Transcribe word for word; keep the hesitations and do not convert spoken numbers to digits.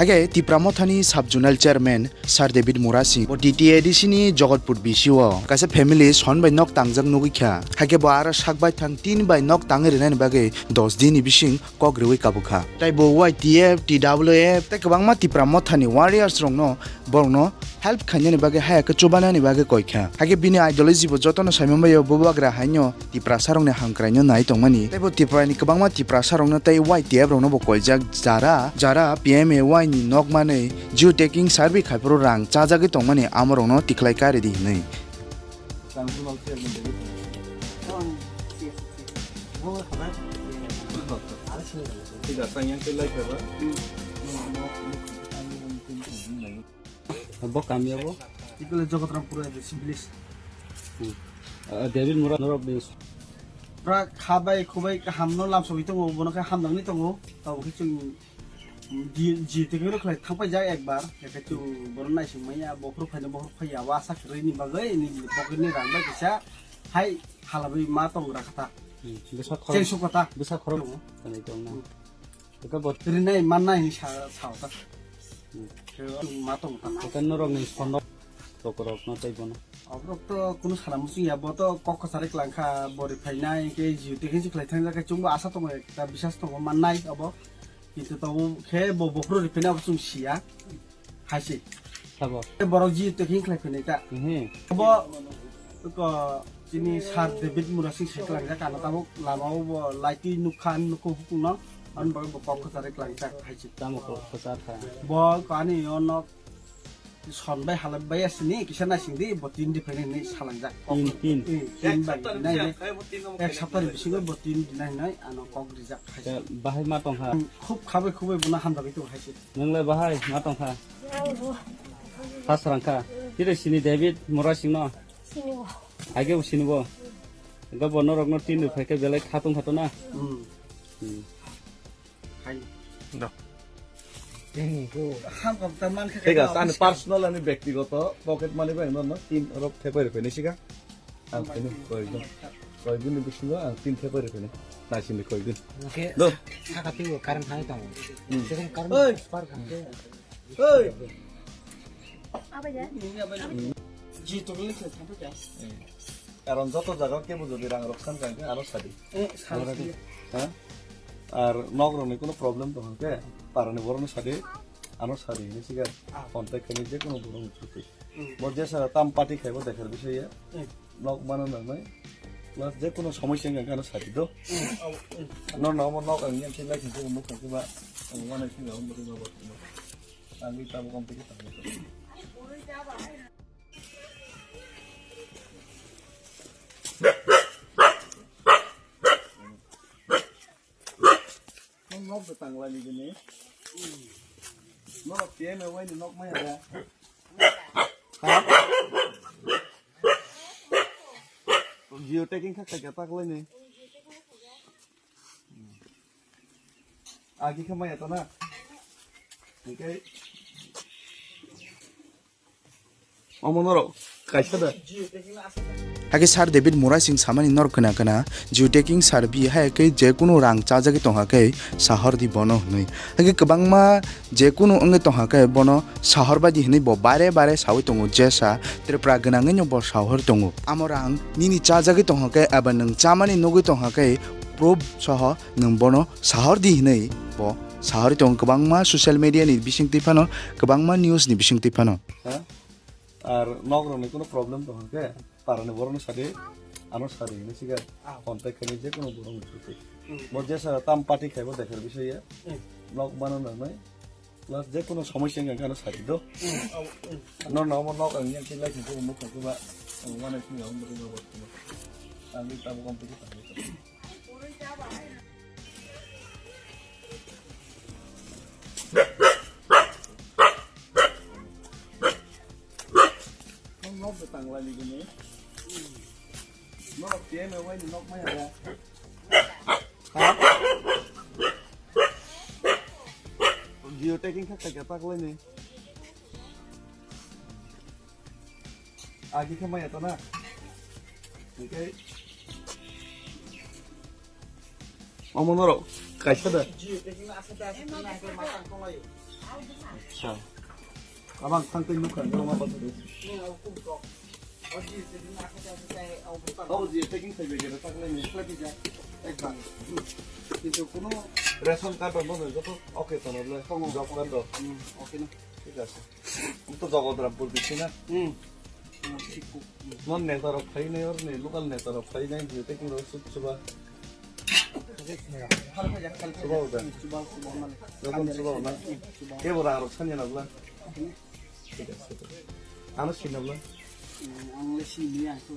Haikhe Tipra Mothani Sub Zonal Chairman Sir David Murasing bo D T A D C ni Jogotpur B C o kaisa family son bai nok tangjak nugwi kha. Haikhe bo aro sak bai thang tin bai nok tangwi rwnani bagwi dos din ni bising kok rwui kabukha. Tai bo Y T F, T W F tei kwbangma Tipra Mothani warriors rokno borokno help khainani bagwi haya khe chubanani bagwi koikha. Haikhe bini ideology bo jotono saimanbaio, bubagra haino Tiprasa rokni hamkraino nai tongmani. Tei bo Tiprani kwbangma Tiprasa rokno tei Y T F rokno bo koijak, jara, jara P M A Y ni nok manwi geotagging survey khaiphuru rang chajagwi tongmani amorokno tikhlai karidi hinwi. Bo kamiyabo? Ikole Jogotram pura village. Hmm. Ah, David Mura norok ni. Pra khabai khubai kahamno lamsogwi tongo, bono khe hamjakni tongo. Tabukhe chwng Ji, ji twi khe rwkhlai thangpai jak ekbar, ekhe chwng bono naising manya, bophuru phaino bophuru phaiya, o asa kwrwini bagwi nini pocket ni rang bai kisa hai halabwi ma tong rakha ta. Hmm, bwsa khorok, cheng sukha ta. Bwsa khorok. Tongo. Tani tong na. Hmm. Eka bo. Rinai mannai hinwi sa, sao ta. Hmm. Khe ma tong ta. Eka norok ni sono. Tokorok no tei bono. Oborok to kunu sana muchung ya, bo to kok kwchari kwlang kha, bo ri phainai, hwnkhe jio twi khe si khlai thang jak khe chwngbo asa tongo, ekta bisas tongo mannai obo. Kintu tabuk khe bo bophuru ri phainai obo chwng siya. Hai se. Sabo. Tei borok jio twi khe khlai phainai ta. Mhm. Obo ko chini Sir David Murasing se kwlang jak, ano tabuk lama o bo light twi nuk kha, nuk kha hukung no. Ani bagwi bo kok kwchari kwlang jak hai se. Tamo kok kwchar kha. Bo ko ani o nok Son bai halai bai asini kisa naising di, bo tin di phainai hinwi salangjak. Tin, tin. Eh, tin bai nai nai. Ek saptani bisingo bo tin di nai nai ano kok rijak hai. Ya, bahai ma tong kha. Khub khabai khubai bono hamjagwi tongo hai se. Nwng lai bahai ma tong kha. Phasrang kha. Tire sini David Murasing no. Sini bo. Age bo sini bo. Ga bo norok no tin di phai khe belai kha tong kha to na. Hmm. Hmm. Hai. Do. Ham kam ta man kha. Thik ase, ani personal, ani bektigoto pocket money bai no, no, tin rok thepai rok phainai siga. Ang phini koidin. Koidin ni bisingo ang tin thepai rok phainai. Naising ni koidin. Oke. Do. Saka tigo current thangwi tongo. Hmm. Sekarang current. Oi. Spark hangke. Oi. Apa ya? Ji to le khe thangpa ya. Hmm. Karon joto jaga kebo jodi rang rok san kha hwnkhe ano sadi. Eh, sadi. Ha? Ar nok rokni kuno problem tong hwnkhe parani borokno sadi, ano sadi hinwi siga. Ah. Contact khainai je kuno borokno chuti. Hmm. Bo jesa tam party khaibo dekhar bisai ya. Hmm. Nok mano nangnai. Plus je kuno somosya wngkha hwnkhe ano sadi do. Hmm. Oh, hmm. No, no, mo nok ang yang khe lai khe mo khe ba. Ang wanai khe ba mo khe ba. Ang ni tamo kom tiki tamo. Nok de tanglai ni gini. Nok tiya me wai ni nok maya da. Ha? Geotagging kha kha tak lai ni. Agi khe maya to na. Hingke. Omo norok kaisa da. Hakhe Sir David Murasing samani norok khna khna geotagging survey hai khe je kunu rang chajagwi tongkha khe sahor di bono hwnwi. Hakhe kwbangma je kunu wngwi tongkha khe bono sahor bai di hwnwi bo bare bare sawi tongo, jesa Tripura gwnangwi no bo sahor tongo. Amo rang nini chajagwi tongkha khe eba nwng chamani nugwi tongkha khe proof soho nwng bono sahor di hwnwi bo sahorwi tongo. Kwbangma social media ni bisingtwi phano, kwbangma news ni bisingtwi phano. Ha? Ar nok rokni kuno problem tong hwnkhe, parani borokno sadi, ano sadi hinwi siga. Ah. Contact khainai je kuno borokno chuti. Hmm. Bo jesa tam party khaibo dekhar bisai ya. Hmm. Nok mano nangnai. Plus je kuno somosya wngkha hwnkhe ano sadi do. Hmm. Oh, hmm. No, no, mo nok ang yang khe lai khe mo khe ba. Ang mana khe ang mo khe ba. Ang ni tabo kom khe. Nok de tanglai ni gini. Nok tiya me wai ni nok maya da. Ha? Geotagging kha kha tak lai ni. Agi khe maya to na. Oke. Omo norok kaisa da. Geotagging asa da asa tonglaio. Abang thang tei nukha, nang ma pathu. Abo je packing sai bege tak lai ni. Kintu kuno ration card abo no joto okay to na ble. Tongo. Job card to. Hmm, okay na. Thik ase. Mo to Jagadrampurbisi na. Hmm. Non neta rok phai nai or ni local neta rok phai nai je packing rok sut suba. Suba uda. Joto suba na. Ke bora rok sanya na ble. Thik ase. Ano sinabla. Ang le sini ang tu.